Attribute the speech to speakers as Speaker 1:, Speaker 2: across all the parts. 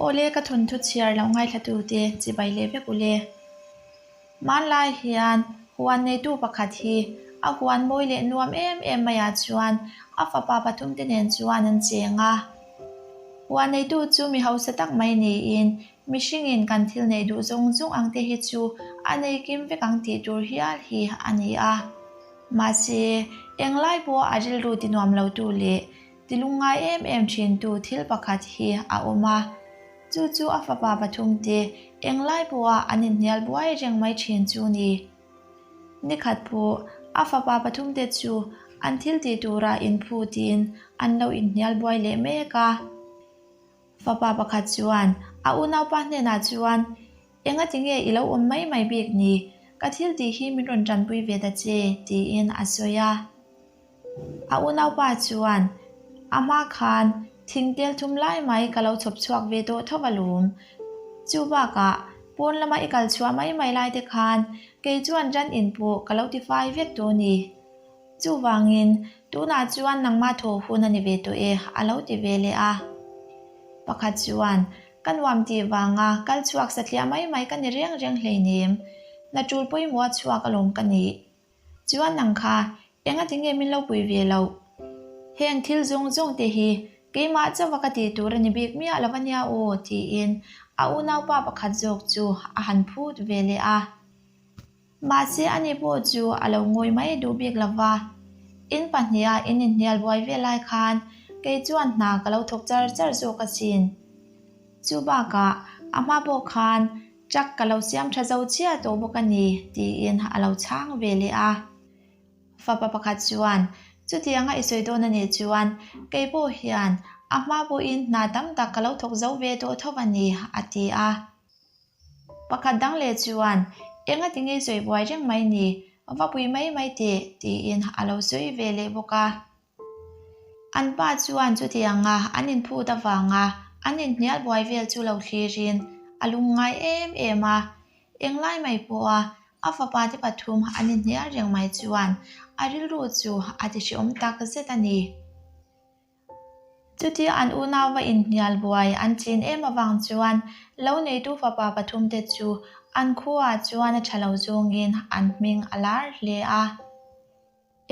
Speaker 1: Awle ka thawnthu chhiar lo ngaithlatute chibai leh vek ule. Hmanlai hian huan neitu pakhat hi a huan mawi leh nuam em em maiah chuan a fapa pathumte nen chuan an cheng a. Huan neitu chu mi hausa tak mai niin mihringin kan thil neih duh zawng zawng ang te hi chu a nei kim vek ang tih tur hial hi a ni a. Mahse, englai pawh a rilru ti nuam lotu leh Ti lungngai em em thintu thil pakhat hi a awm a, chu chu a fapa pathumte englai pawha an inhnial buai reng mai thin chu ni. Nikhat pawh a fapa pathumte chu an thil tih turah inphutin an lo inhnial buai leh mek a. Fapa pakhat chuan a unaupa hnenah chuan, Engati nge i lo awm mai mai bik ni? Ka thil tih hi min rawn tanpui ve ta che, tiin a sawi a. A unaupa chuan, A hma khan thing tel thum lai mai ka lo chhawp chhuak ve tawh tho alawm. Chu bakah pawn lama i kal chhuah mai mai lai te khan kei chuan ran in pawh ka lo tifai vek tawh ni. Chuvangin, tunah chuan nangmah thaw hun a ni ve tawh e, a lo ti ve leh a. Pakhat chuan, Ka nuam tih vanga kal chhuak satliah mai mai ka ni reng reng hleinem. Hna tul pawimawh a chhuak alawm ka nih. Chuan nang kha, enga tinge min lo pui ve loh? Heng thil zawng zawng te hi keimah chauha ka tih tur a ni bik miah lo a nia aw, tiin a unaupa pakhat zawk chu a han phut ve leh a. Mahse ani pawh chu a lo ngawi mai duh bik lo va, in pahniha in inhnial buai ve lai khan kei chuan hna ka lo thawk char char zawk asin. Chu bakah a hma pawh khan truck ka lo siam tha zo chiah tawh bawk a ni, tiin a lo chhang ve leh a. Fapa pakhat chuan, Chutianga i sawi dawn a nih chuan kei pawh hian a hma pawhin hna tam tak ka lo thawk zo ve tawh tho a ni, a ti a. Pakhat dang leh chuan, Enga tinge sawi buai reng mai ni, va pui mai mai teh, tiin a lo sawi ve leh bawk a. An pa chuan chutianga an inphut avanga an inhnial buai vel chu lo thlirin a lungngai em em a. Englai mai pawha a fapa te pathum an inhnial reng mai chuan a rilru chu a ti hreawm tak zet a ni. Chutia an unauva inhnial buai an chin em avang chuan lo neitu fapa pathumte chu an khuaah chuan a tha lo zawngin an hming a lar hle a.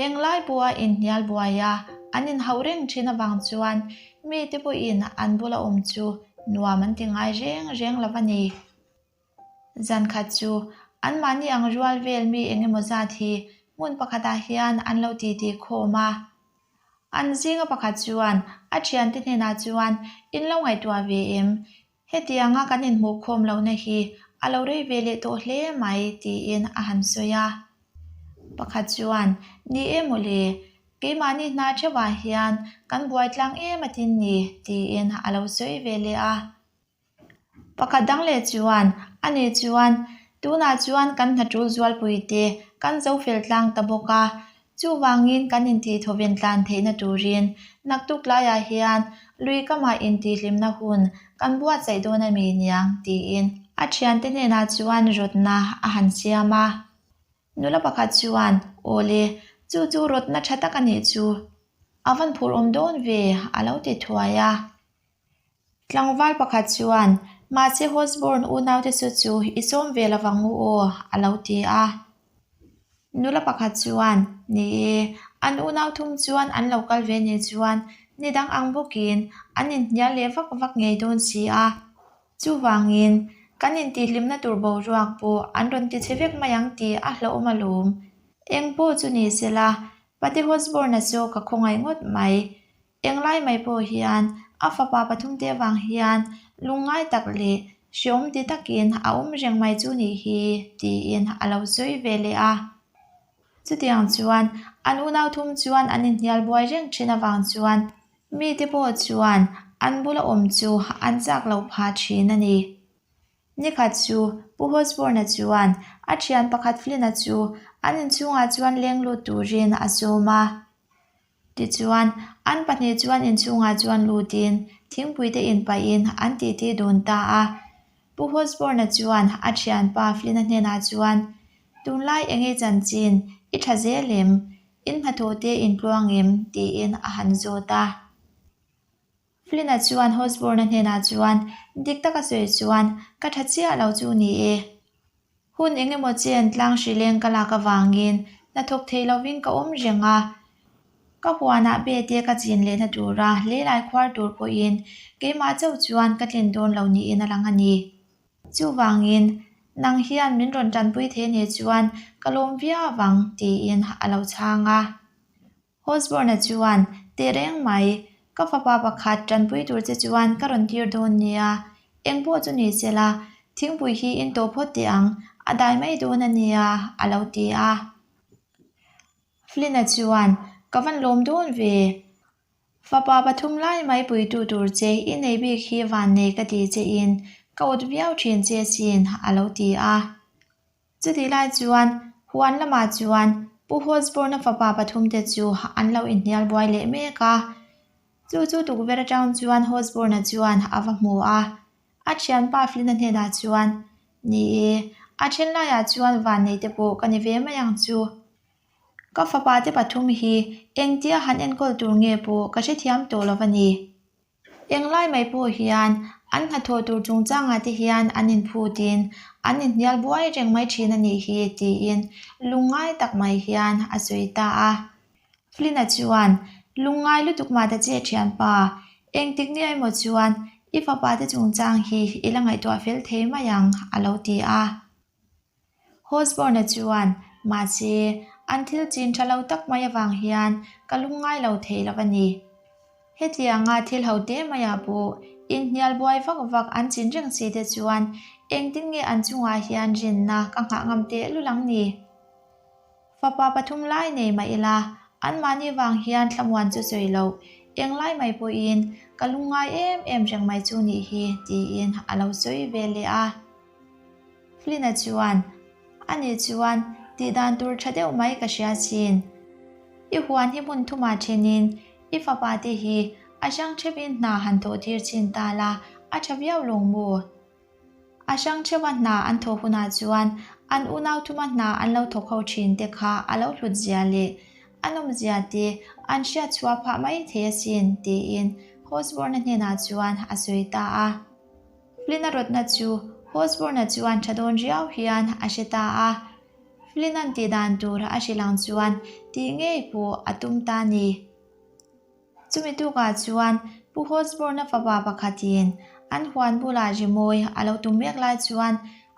Speaker 1: Englai pawha inhnial buai a an inhauh reng thin avang chuan mite pawhin an bula awm chu nuam an ti ngai reng reng lo a ni. Zan khat chu anmahni ang rual vel mi eng emaw zat hi hmun pakhatah hian an lo titi khawm a. An zinga pakhat chuan a thiante hnenah chuan in lo ngaihtuah ve em? Hetianga kan inhmuh khawm lohna hi a lo rei ve leh tawh hle mai tiin a han sawi a. Pakhat chuan, Ni e mawle, keimahni hna theuhah hian kan buai tlang em atin ni tiin a lo sawi ve leh a. Pakhat dang leh chuan, Ani chuan, tunah chuan kan hna tul zualpui te kan zo fel tlang ta bawk a, chuvangin kan intihthawven tlan theihna turin naktuk tlaiah hian lui kamah intihhlimna hun kan buatsaih dawn a mi niang, tiin a thiante hnenah chuan rawtna a han siam a. Nula pakhat chuan, Awle, chu chu rawtna tha tak a nih chu, a van phur awm dawn ve, a lo ti thuai a. Tlangval pakhat chuan, Mahse Hosborne unaute chu chu i sawm ve lo vang u aw, a lo ti a. Nula pakhat chuan, Ni e, an unau thum chuan an lo kal ve nih chuan ni dang ang bawkin an inhnial leh vak vak ngei dawn si a. Chuvangin, kan intihhlimna tur boruak pawh an rawn ti chhe vek mai ang tih a hlauhawm alawm. Eng pawh chu ni sela, Pate Hosborne-a chu ka khawngaih ngawt mai. Englai mai pawh hian a fapa pathumte avang hian lungngai tak leh hreawm ti takin a awm reng mai chu nih hi tiin a lo sawi ve leh a. Chutiang chuan an unau thum chuan an inhnial buai reng thin avang chuan mite pawh chuan an bula awm chu an chak lo phah thin a ni. Nikhat chu Pu Hosborne-a chuan a thian pakhat Flynn-a chu an inchhungah chuan leng lut turin a sawm a. Tichuan, an pahnih chuan inchhungah chuan lutin thingpuite inpahin an titi dun ta a. Pu Hosborne-a chuan a thianpa Flynn-a hnenah chuan, Tunlai eng i chanchin, i tha zel em? In hnathawh te in tluang em? tiin a han zawt a. Flynn-a chuan Osborne-a hnenah chuan, Dik taka sawi chuan, ka tha chiah lo chu ni e. Hun eng emaw chen tlang hrileng ka lak avangin hnathawk thei lovin ka awm reng a. Ka huanah bete ka chin lehna tura leilai khuar tur pawhin keimah chauh chuan ka tlin dawn lo niin a lang a ni. Chuvangin, nang hian min rawn tanpui thei nih chuan ka lawm viau vang, tiin a lo chhang a. Osborne-a chuan, Teh reng mai, ka fapa pakhat tanpui tur che chuan ka rawn tir dawn nia. Eng pawh chu ni se la, thingpui hi in tawh phawt teh ang, a dai mai dawn a nia, a lo ti a. Flynn-a chuan, Ka van lawm dawn ve. Fapa pathum lai mai puitu tur che i nei bik hi vannei ka ti che in ka awt viau thin che sin, a lo ti a. Chutih lai chuan huan lamah chuan Pu Hosborn-a fapa pathumte chu an lo inhnial buai leh mek a. Chu chu tukverh atang chuan Hosborn-a chuan a va hmu a. A thianpa Flynn-a hnenah chuan, Ni e, a then laiah chuan vanneite pawh ka ni ve mai ang chu. Ka fapa te pathum hi engtia han enkawl tur nge pawh ka hrethiam tawh lo a ni. Englai mai pawh hian an hnathawh tur chungchangah te hian an inphutin an inhnial buai reng mai thin a nih hi tiin lungngai tak mai hian a sawi ta a. Flynn-a chuan, Lungngai lutuk mah ta che thianpa, engtik nia emaw chuan i fapa te chungchang hi i la ngaihtuah fel thei mai ang a lo ti a. Hosborne chuan, Mahse, an thil chin tha lo tak mai avang hian ka lungngai lo thei lo a ni. Hetianga thil ho te maiah pawh inhnial buai vak vak an chin reng si te chuan engtin nge an chungah hian rinna ka nghah ngam tehlul ang ni? Fapa pathum lai nei mah ila, anmahni vang hian thlamuan chu sawi loh, englai mai pawhin ka lungngai em em reng mai chu nih hi, tiin a lo sawi ve leh a. Flynn-a chuan, Ani chuan tih dan tur tha deuh mai ka hria chin. I huan hi hmun thumah thenin i fapa te hi a hrang thepin hna han thawh tir chin ta la, a tha viau lawng maw? A hrang theuha hna an thawh hunah chuan an unau thuma hna an lo thawk ho thin te kha a lo hlut zia leh a nawm zia te an hriat chhuah phah mai thei asin, tiin Hosborne-a hnenah chuan a sawi ta a. Flynn-a rawtna chu Hosborne-a chuan tha dawn riau hian a hre ta a. Flynn-a'n tih dan tur a hrilh ang chuan tih ngei pawh a tum ta ni. Chumi tukah chuan Pu Hosborne-a fapa pakhatin an huan bulah rimawi a lo tum mek lai chuan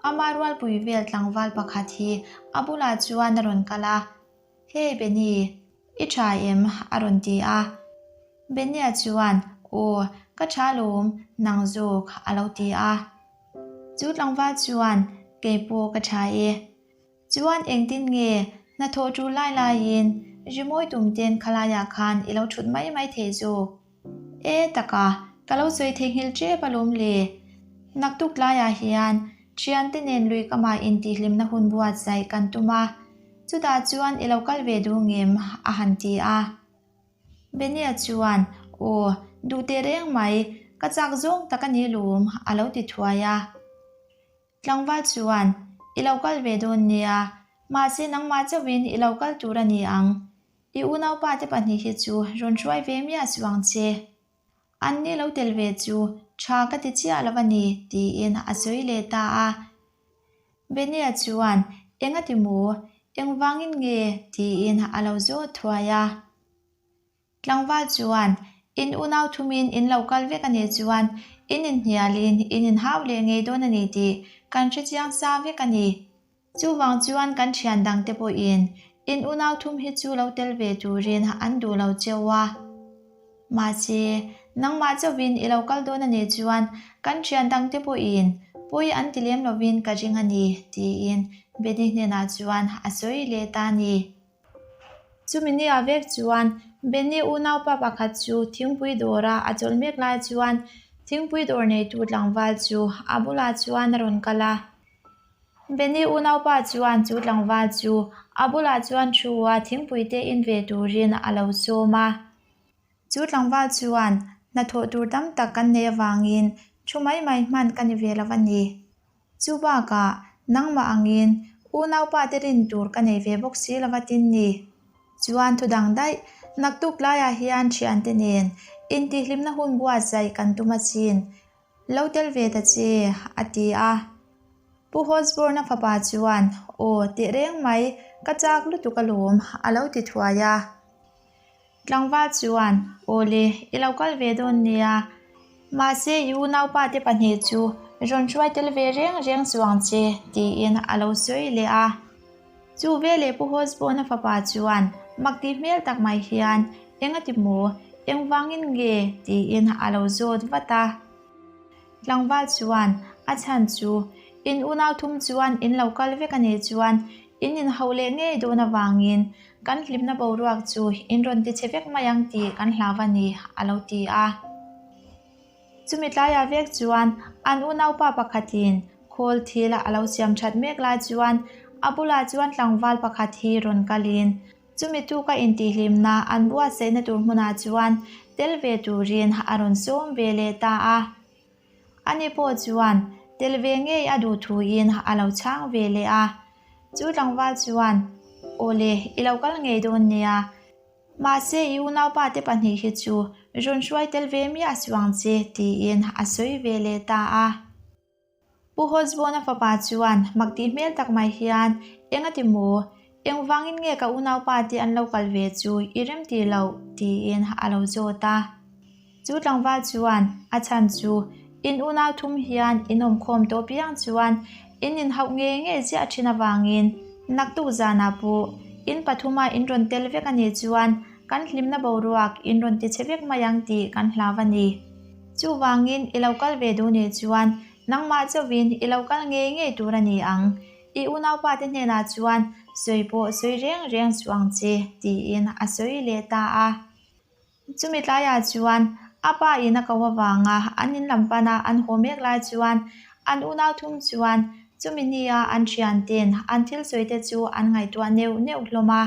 Speaker 1: ama rualpui vel tlangval pakhat hi a bulah chuan a rawn kal a, Hey Benny, i tha em? a rawn ti a. Benny-a chuan, Aw, ka tha lawm, nang zawk, a lo ti a. Chu tlangval chuan, Kei pawh ka tha e. Chuan engtin nge hnathawh ṭul lai laiin rimawi tum ten khalaiah khan i lo ṭhut mai mai thei zawk? E taka, ka lo sawi theihnghilh ṭep alawm le. Naktuk tlaiah hian ṭhiante nen lui kamah intihhlimna hun buatsaih kan tum a, chutah chuan i lo kal ve duh ngem? a han ti a. Benny-a chuan, Aw, duh teh reng mai, ka chak zawng tak a ni lawm, a lo ti thuai a. Tlangval chuan, I lo kal ve dawn nia, mahse nangmah chauhin i lo kal tur a ni ang. I unaupa te pahnih hi chu rawn hruai ve miah suh ang che. Anni lo tel ve chu tha ka ti chiah lo a ni, tiin a sawi leh ta a. Benny-a chuan, Enga ti maw? Engvangin nge? tiin a lo zawt thuai a. Tlangval chuan, In unau thumin in lo kal vek a nih chuan in inhnialin in inhau leh ngei dawn a ni tih kan hrechiang sa vek a ni. Chuvang chuan kan thian dangte pawhin in unau thum hi chu lo tel ve turin an duh lo cheu a. Mahse, nangmah chauhin i lo kal dawn a nih chuan kan thian dangte pawhin pawi an ti lem lovin ka ring a ni, tiin Benny hnenah chuan a sawi leh ta a ni. Chumi nia vek chuan Benny unaupa pakhat chu thingpui dawra a chawlh mek lai chuan thingpui dawr neitu tlangval chu a bulah chuan a rawn kal a. Benny unaupa chuan chu tlangval chu a bulah chuan thu a thingpui te in ve turin a lo sawm a. Chu tlangval chuan hnathawh tur tam tak kan neih avangin thu mai mai hman ka ni ve lo a ni. Chu bakah, nangmah angin unaupa te rin tur ka nei ve bawk si lova tin ni. Chuan thu dang daih, naktuk laiah hian thiante nen. Intihhlimna hun buatsaih kan tum asin. Lo tel ve ta che, a ti a. Pu Hosborn-a fapa chuan, Aw, teh reng mai, ka chak lutuk alawm, a lo ti thuai a. Tlangval chuan, Aw le, i lo kal ve dawn nia. Mahse, i unaupa te pahnih chu rawn hruai tel ve reng reng chuang che, tiin a lo sawi leh a. Chu veleh Pu Hosborn-a fapa chuan mak tih hmel tak mai hian, Engati maw? Engvangin nge? tiin a lo zawt vat a. Tlangval chuan, A chhan chu, in unau thum chuan in lo kal vek a nih chuan in inhauh leh ngei dawn avangin kan hlimna boruak chu in rawn tichhe vek mai ang tih kan hlau a ni, a lo ti a. Chumi tlaiah vek chuan an unaupa pakhatin khawl thil a lo siam that mek lai chuan a bulah chuan tlangval pakhat hi rawn kalin Chumi tuka intihhlimna an buatsaihna tur hmunah chuan tel ve turin a rawn sawm ve leh ta a. Ani pawh chuan tel ve ngei a duh thuin a lo chhang ve leh a. Chu tlangval chuan, Aw le, i lo kal ngei dawn nia. Mahse i unaupa te pahnih hi chu rawn hruai tel ve miah suang che, tiin a sawi ve leh ta a. Pu Hosbona fapa chuan mak tih hmel tak mai hian, Engati maw? Engvangin nge ka unaupa te an lo kal ve chu i rem tih loh? tiin a lo zawt a. Chu tlangval chuan, A chhan chu, in unau thum hian in awmkhawm tawh piang chuan in inhauh ngei ngei ziah thin avangin naktuk zanah pawh in pathuma in rawn tel vek a nih chuan kan hlimna boruak in rawn tichhe vek mai ang tih kan hlau a ni. Chuvangin i lo kal ve duh nih chuan nangmah chauhin i lo kal ngei ngei tur a ni ang. I unaupa te hnenah chuan sawi pawh sawi reng reng suh ang che, tiin a sawi leh ta a. Chumi tlaiah chuan a pa in a ko avanga an in lam pana an haw mek lai chuan an unau thum chuan chumi nia an thianten an thil sawi te chu an ngaihtuah neuh neuh hlawm a.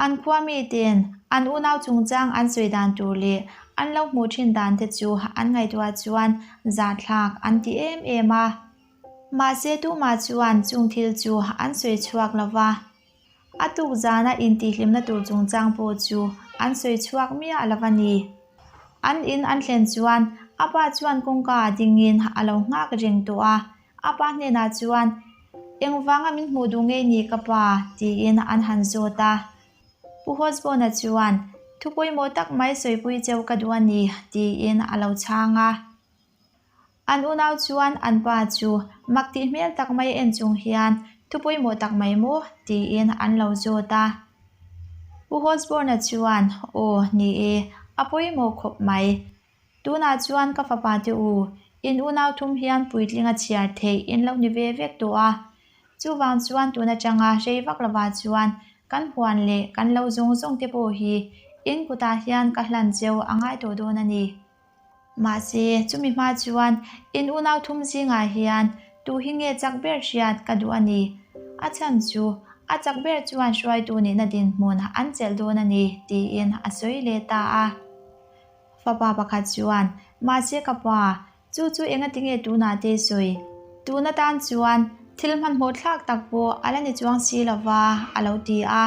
Speaker 1: An khua miten an unau chungchang an sawi dan tur leh an lo hmuh thin dan te chu an ngaihtuah chuan zahthlak an ti em em a. Mahse tumah chuan chung thil chu an sawi chhuak lo va. A tuk zana intihhlimna tur chungchang pawh chu an sawi chhuak miah lo a ni. An in an thlen chuan a pa chuan kawngka ah dingin a lo nghak reng tawh a. A pa hnenah chuan, Engvanga min hmuh duh ngei ni ka pa? tiin an han zawt a. Pu Hosbona chuan, Thu pawimawh tak mai sawipui cheu ka duh a ni, tiin a lo chhang a. An unau chuan an pa chu mak tih hmel tak mai en chung hian, Thu pawimawh tak mai maw? tiin an lo zawt a. Pu Hosborna chuan, Aw, ni e, a pawimawh khawp mai. Tunah chuan ka fapa te u, in unau thum hian puitling a chhiar theih in lo ni ve vek tawh a. Chuvang chuan tun atanga rei vak lovah chuan kan huan leh kan lo zawng zawng te pawh hi in kutah hian ka hlan cheu a ngai tawh dawn a ni. Mahse, chumi hma chuan in unau thum zingah hian tu hi nge chak ber hriat ka duh a ni. A chhan chu a chak ber chuan hruaitu nihna dinhmun an chelh dawn a ni, tiin a sawi leh ta a. Fapa pakhat chuan, Mahse ka pa, chu chu engati nge tunah te sawi? Tun atan chuan thil hmanhmawh thlak tak pawh a la ni chuang si lo va, a lo ti a.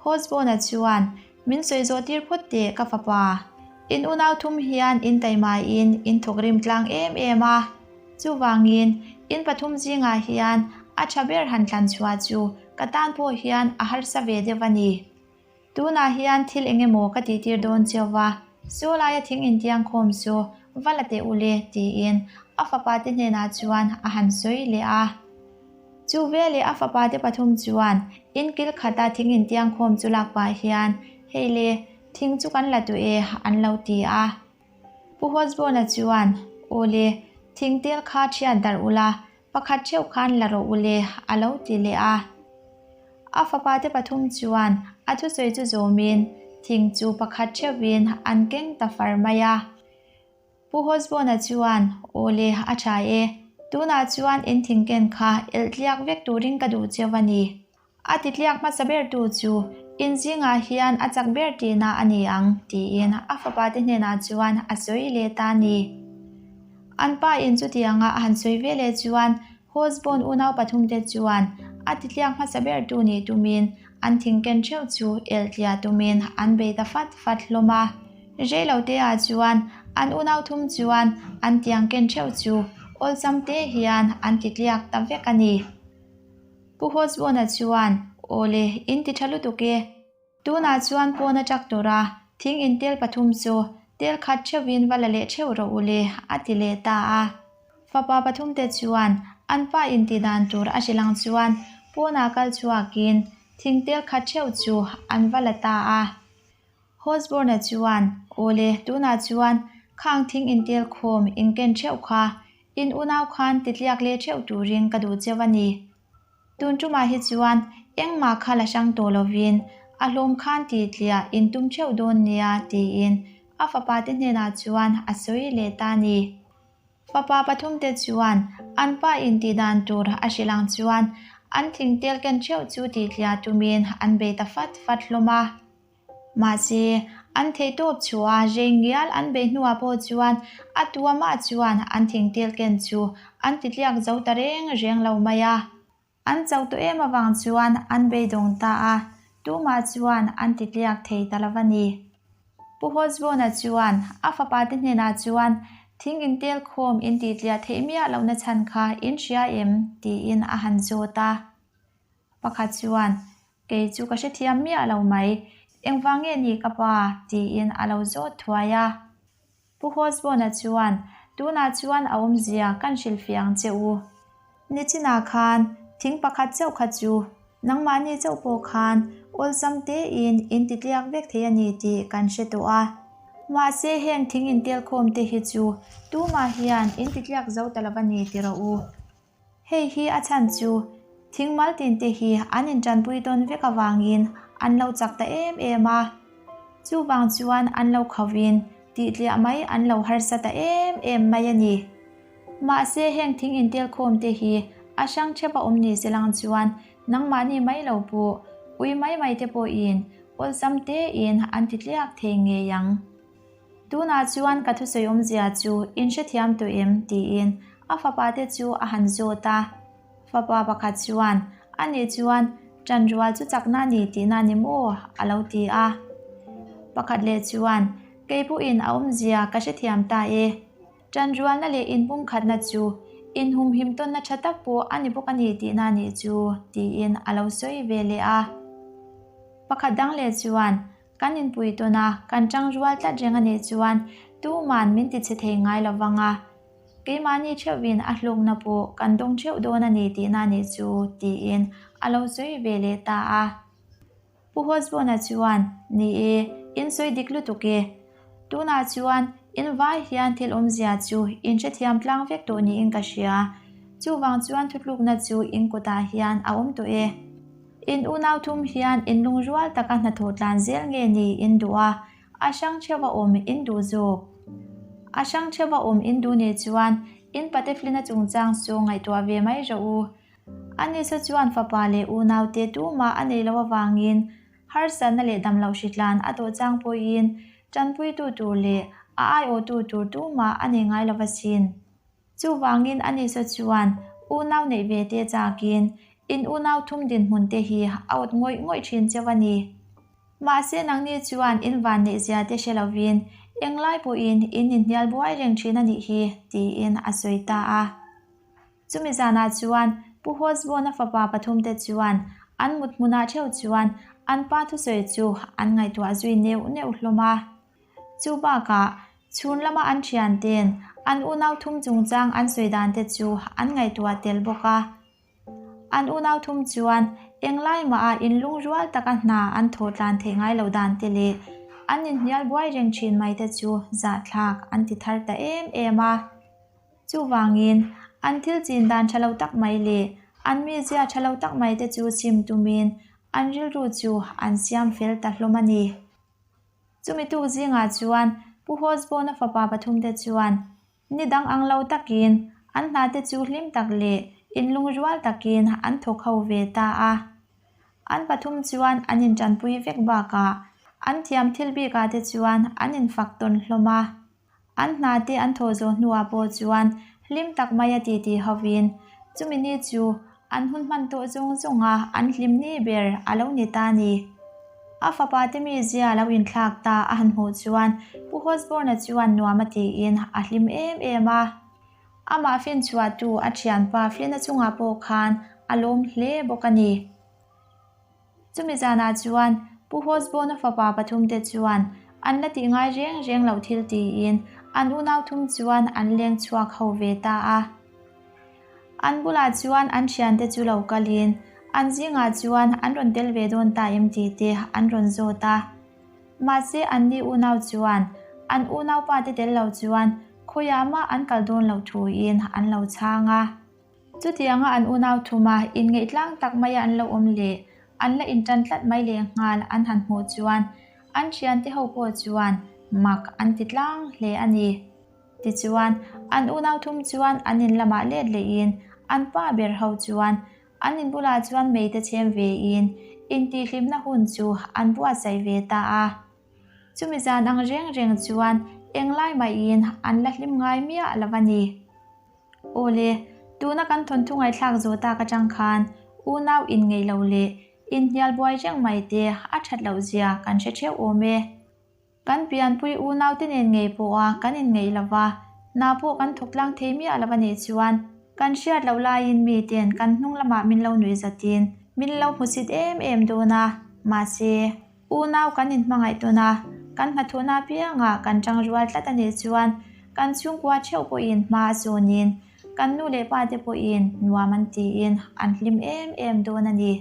Speaker 1: Hosbona chuan, Min sawi zawh tir phawt teh ka fapa. In unau thum hian in taimaiin in thawk rim tlang em em a. Chuvangin, in pathum zingah hian a tha ber han tlan chhuah chu ka tan pawh hian a harsa ve deuh a ni. Tunah hian thil eng emaw ka tihtir dawn cheu va, Saw laia thing intiang khawm chu va la teh u le, tiin a fapa te hnenah chuan a han sawi leh a. Chu veleh a fapa te pathum chuan in kil khata thing intiang khawm chu lak pah hian, Hei le, thing chu kan la duh e, an lo ti a. Pu Hosbona chuan, Aw le, thing tel kha thiat darh ula, Pakhat theuh khan la rawh u le, a lo ti leh a. A fapa te pathum chuan a thusawi chu zawmin thing chu pakhat theuhin an keng ta far mai a. Pu Hosbona chuan, Aw le, a tha e. Tunah chuan in thing ken kha elh tliak vek turin ka duh cheu a ni. A titliak hmasa bertu chu in zingah hian a chak ber tihna a ni ang, tiin a fapate hnenah chuan a sawi leh ta a ni. An pa in chutianga a han sawi ve leh chuan Hosbon unau pathumte chuan a titliak hmasa bertu nih tumin an thingken theuh chu elhtliah tumin an bei ta fat fat hlawm a. Reilote-ah chuan an unau thum chuan an tiang ken theuh chu awlsam te hian an ti tliak ta vek a ni. Pu Hosbona chuan, Awle, in ti tha lutuk e. Tunah chuan pawn a chak tura thing in tel pathum chu tel khat theuhin va la leh theuh rawh u le, a ti leh ta a. Fapa pathumte chuan an pa intih dan tur a hrilh ang chuan pawnah kal chhuakin thing tel khat theuh chu an va la ta a. Hosborne-a chuan, Awle, tunah chuan khang thing intel khawm inken theuh kha in unau khan titliak leh theuh turin ka duh cheu a ni. Tun tumah hi chuan engmah kha la hrang tawh lovin a hlawm khan titliah in tum theuh dawn nia tiin a fapa te hnenah chuan a sawi leh ta a ni. Fapa pathumte chuan an pa intih dan tur a hrilh ang chuan an thingtel ken theuh chu titliah tumin an bei ta fat fat hlawm a. Mahse, an theihtawp chhuah a reng ngial an bei hnuah pawh chuan a tuamah chuan an thingtel ken chu an titliak zo ta reng reng lo mai a. An chauh tawh em avang chuan an beidawng ta a, tumah chuan an titliak thei ta lo a ni. Pu Hosbona chuan a fapate hnenah chuan, Thing intel khawm in titliah theih miah lohna chhan kha in hria em? tiin a han zawt a. Pakhat chuan, Kei chu ka hrethiam miah lo mai, engvang nge ni ka pa? tiin a lo zawt thuai a. Pu Hosbona chuan, Tunah chuan a awmzia kan hrilhfiah ang che u. Nichinah khan thing pakhat chauh kha chu nangmahni chauh pawh khan awlsam tein in titliak vek thei a ni tih kan hre tawh a. Mahse heng thing intelkhawm te hi chu tumah hian in titliak zo ta lo a ni ti rawh u. Hei hi a chhan chu thing mal tin te hi an intanpui tawn vek avangin an lo chak ta em em a. Chuvang chuan an lo khovin tihtliah mai an lo harsa ta em em mai a ni. Mahse heng thing intelkhawm te hi a hrang thep a awm ni se lang chuan nangmahni mai lo pawh ui mai mai te pawhin awlsam tein an titliak thei ngei ang. Tunah chuan ka thusawi awmzia chu in hrethiam tawh em? tiin a fapa te chu a han zawt a. Fapa pakhat chuan, Anih chuan ṭanrual chu chakna a ni tihna a ni maw? a lo ti a. Pakhat leh chuan, Kei pawhin a awmzia ka hrethiam ta e. Ṭanrualna leh inpumkhatna chu inhumhim tawnna ṭha tak pawh a ni bawk a ni tihna a nih chu, tiin a lo sawi ve leh a. Pakhat dang leh chuan, Kan inpui tawn a, kan ṭang rual tlat reng a nih chuan tuman min ti chhe thei ngai lo vang a, keimahni theuhvin a hlukna pawh kan dawng theuh dawn a ni tihna a nih chu, tiin a lo sawi ve leh ta a. Pu Hosbona chuan, Ni e, in sawi dik lutuk e. Tunah chuan in vai hian thil awmzia chu in hrethiam tlang vek tawh niin ka hria. Chuvang chuan thutlukna chu in kutah hian a awm tawh e. In unau thum hian in lungrual taka hnathawh tlan zel nge ni in duh a, a hrang theuh a awm in duh zawk. A hrang theuh a awm in duh nih chuan in pateflina chungchang chu ngaihtuah ve mai rawh u. Anisa chuan fapa leh unaute tumah a nei loh avangin harsatna leh damloh hritlan a tawh chang pawhin tanpuitu tur leh a aiawhtu tur tumah a nei ngai lo asin. Chuvangin Anisa chuan unau neih ve te chakin in unau thum dinhmun te hi a awt ngawih ngawih thin cheu a ni. Mahse nangni chuan in van neih zia te hre lovin englai pawhin in inhnial buai reng thin a nih hi tiin a sawi ta a. Chumi zanah chuan Pu Hosbona fapa pathumte chuan an mut hmunah theuh chuan an pa thusawi chu an ngaihtuah zui neuh neuh hlawm a. Chu bakah chhun lama an thiante'n an unau thum chungchang an sawi dan te chu an ngaihtuah tel bawk a. An unau thum chuan englai maha inlungrual taka hna an thawh tlan theih ngai lo dan te leh an inhnial buai reng thin mai te chu zahthlak an ti thar ta em em a. Chuvangin, an thil chin dan tha lo tak mai leh an mizia tha lo tak mai te chu chim tumin an rilru chu an siam fel ta hlawm a ni. Chumi tuk zingah chuan Pu Hosbona fapa pathumte chuan ni dang ang lo takin an hna te chu hlim tak leh inlungrual takin an thawk ho ve ta a. An pathum chuan an intanpui vek bakah an thiam thil bikah te chuan an infak tawn hlawm a. An hna te an thawh zawh hnuah pawh chuan hlim tak mai a titi hovin chumi ni chu an hun hman tawh zawng zawnga an hlim ni ber a lo ni ta a ni. A fapa te mizia lo inthlak ta a han hmuh chuan Pu Hosborn-a chuan nuam a tiin a hlim em em a. Amah finchhuahtu a thianpa Flynn-a chungah pawh khan a lawm hle bawk a ni. Chumi zanah chuan Pu Hosborn-a fapa pathumte chuan an la tih ngai reng reng loh thil tiin an unau thum chuan an leng chhuak ho ve ta a. An bulah chuan an thiante chu lo kalin an zingah chuan an rawn tel ve dawn ta em tih te an rawn zawt a. Mahse anni unau chuan an unaupa te tel lo chuan khawiah mah an kal dawn loh thuin an lo chhang a. Chutianga an unau thuma inngeih tlang tak maia an lo awm leh an la intan tlat mai lehnghal an han hmuh chuan an thiante ho pawh chuan mak an ti tlang hle a ni. Tichuan, an unau thum chuan an in lamah let lehin an pa ber ho chuan an in bulah chuan mei te chhem vein intihhlimna hun chu an buatsaih ve ta a. Chumi zan ang reng reng chuan englai mahin an la hlim ngai miah lo a ni. Awle, tuna kan thawnthu ngaihthlak zawh tak atang khan unau inngeih lo leh inhnial buai reng mai te a that loh zia kan hre theuh awm e. Kan pianpui unau te nen ngei pawha kan inngeih lo va, hna pawh kan thawk tlang thei miah lo a nih chuan kan hriat loh laiin miten kan hnung lamah min lo nuih zatin min lo hmusit em em dawn a, mahse, Unau kan inhmangaih tawn a, kan hnathawhna apiangah kan tangrual tlat a nih chuan kan chhungkua theuh pawhin hma a zawnin kan nu leh pa te pawhin nuam an tiin an hlim em em dawn a ni.